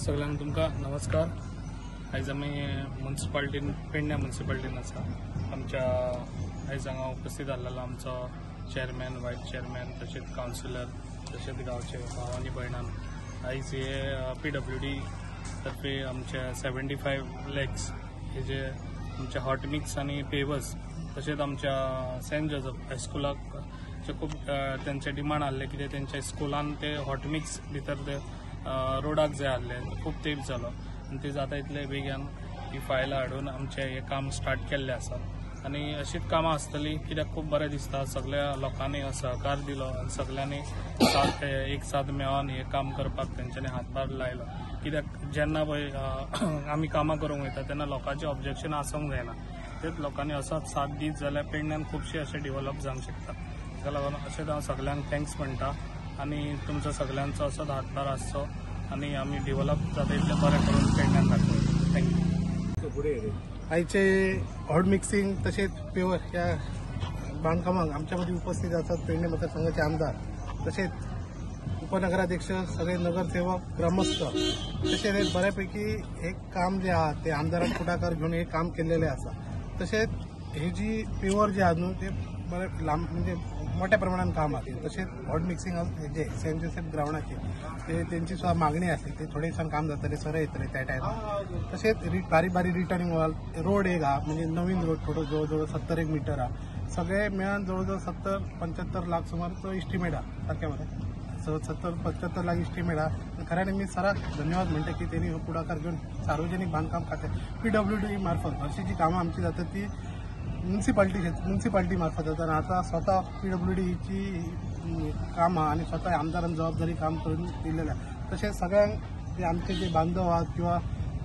सगळ्यांक तुमकां नमस्कार. आयज आमी मुन्सिपाल्टीन, पेडण्या मुन्सिपाल्टीन आसा. आमच्या आयज हांगा उपस्थित आसलेलो आमचो चेअरमॅन, वायस चेअरमॅन, तशेंच कावन्सिलर, तशेंच गांवचे भाव आनी भयणां. आयज हे PWD तर्फे आमचे 75 लॅक्स हे जे आमचे हॉट मिक्स आनी पेवर्स, तशेंच आमच्या सेंट जोजफ हायस्कुलाक खूब तेंचे डिमांड आहले, कितें तेंच्या स्कुलान ते हॉट मिक्स भितर ते रोडाक जाय आहले, खूब तेंप जालो आनी ते जाता इतले बेगीन ही फायल हाडून आमचें हें काम स्टार्ट केल्लें आसा. आनी अशीच कामां आसतलीं, कित्याक खूब बरें दिसता सगळ्या लोकांनी सहकार दिलो आनी सगळ्यांनी साथ एक साथ मेळोन हें काम करपाक तेंच्यांनी हातभार लायलो. कित्याक जेन्ना पळय आमी कामां करूंक वयता तेन्ना लोकांचें ऑब्जेक्शन आसूंक जायना, तेच लोकांनी असोच साथ दीत जाल्यार पेडण्यान खुबशें अशें डिवॅलप जावंक शकता. ताका लागून अशेंच हांव सगल्यांक thanks म्हणटा आनी तुमचो सगल्यांचो असोच हातभार आसचो आनी आमी डिवॅलप जाता इतलें बरें करून पेडण्यान दाखोवया. Thank you. आयचे हॉट मिक्सिंग तशेंच पेवर ह्या बांदकामाक आमच्या मदीं उपस्थित आसात पेडणे मतदारसंघाचे आमदार, तशेंच उपनगराध्यक्ष, सगळे नगरसेवक, ग्रामस्थ. तशेंच बऱ्यापैकी हे काम जे आहा ते आमदारान फुडाकार घेवन हे काम केल्लेलें आसा. तशेंच हे जी पेवर जे आहा न्हू ते बरें लांब म्हणजे मोठ्या प्रमाणान काम आहा. तशेंच हॉट मिक्सिंग जे सेंट जोसेफ ग्रावंडाचे ते तेंची सुद्दां मागणी आसली, ते थोडे दिसान काम जातले, सरळ येतले त्या टायमार. तशेंच बारीक बारीक रिटर्निंग वॉल, रोड एक आहा म्हणजे नवीन रोड थोडो जवळ जवळ 70 एक मिटर आहा. सगळे मेळून जवळ जवळ 70-75 लाख सुमार तो इस्टिमेट आहा, सारकें मरे 70-75 लाख इस्टिमेट आहा. खऱ्यांनी मी सराक धन्यवाद म्हणटा की तेणी हो पुढाकार घेवन सार्वजनिक बांदकाम खातें PWD मार्फत हरशीं जी कामां आमची जाता ती मुन्सिपाल्टी मार्फत जाता, आनी आतां स्वता PWDची कामां आनी स्वता आमदारान जबाबदारी काम करून दिलेलें आहा. तशेंच सगळ्यांक जे आमचे जे बांधव आहात किंवा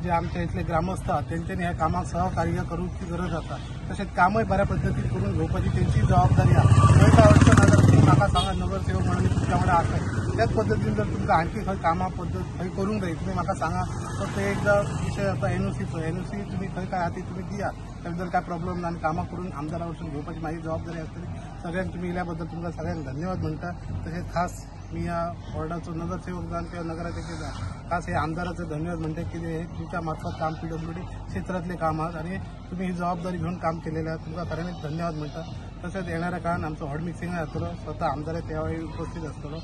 जे आमच्या इथले ग्रामस्थ आहात तेंच्यांनी ह्या कामाक सहकार्य करूची गरज आसा. तशेंच कामय बऱ्या पद्दतीन करून घेवपाची तेंची जबाबदारी आहा. खंय काय अडचण आसा जाल्यार तुमी म्हाका सांगा, नगरसेवक म्हणून तुमच्या वांगडा आसा. त्याच पद्दतीन जर तुमकां आणखी खंय कामां पद्दत खंय करूंक जाय तुमी म्हाका सांगा. फक्त एकदां विशय जाता NOCचो, NOC तुमी खंय काय आहा ती तुमी दिया, त्या बद्दल काय प्रॉब्लम ना आनी कामां करून आमदारा वचून घेवपाची म्हाजी जबाबदारी आसतली. सगळ्यांक तुमी इल्या बद्दल तुमकां सगळ्यांक धन्यवाद म्हणटा. तशेंच खास मी ह्या वॉर्डाचो नगरसेवक जावन किंवा नगराध्यक्ष जावन खास हे आमदाराचो धन्यवाद म्हणटा की हे तुमच्या मार्फत काम PWD क्षेत्रांतले काम आहात आनी तुमी ही जबाबदारी घेवन काम केलेलें आहा, तुमकां खऱ्यांनीच धन्यवाद म्हणटा. तशेंच येणाऱ्या काळान आमचो हॉट मिक्सिंग जातलो, स्वता आमदार त्यावेळी उपस्थित आसतलो.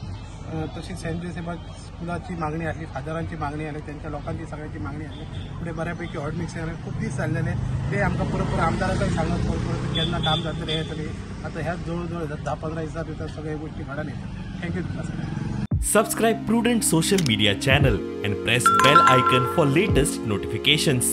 तशीच सेंट जोसेफ स्कुलाची मागणी आसली, फादरांची मागणी आसली, त्यांच्या लोकांची सगळ्यांची मागणी आसली. फुडें बऱ्यापैकी हॉट मिक्सिंग खूब दीस जाल्लेले ते आमकां परत परत आमदाराकय सांगत परत परत केन्ना काम जातलें हें जातलें. आतां ह्याच जवळ जवळ 10-15 दिसां भितर सगळ्यो गोश्टी घडोवन येता. Thank you तुमकां सगळ्यांक. Subscribe Prudent Social Media channel and press bell icon for latest notifications.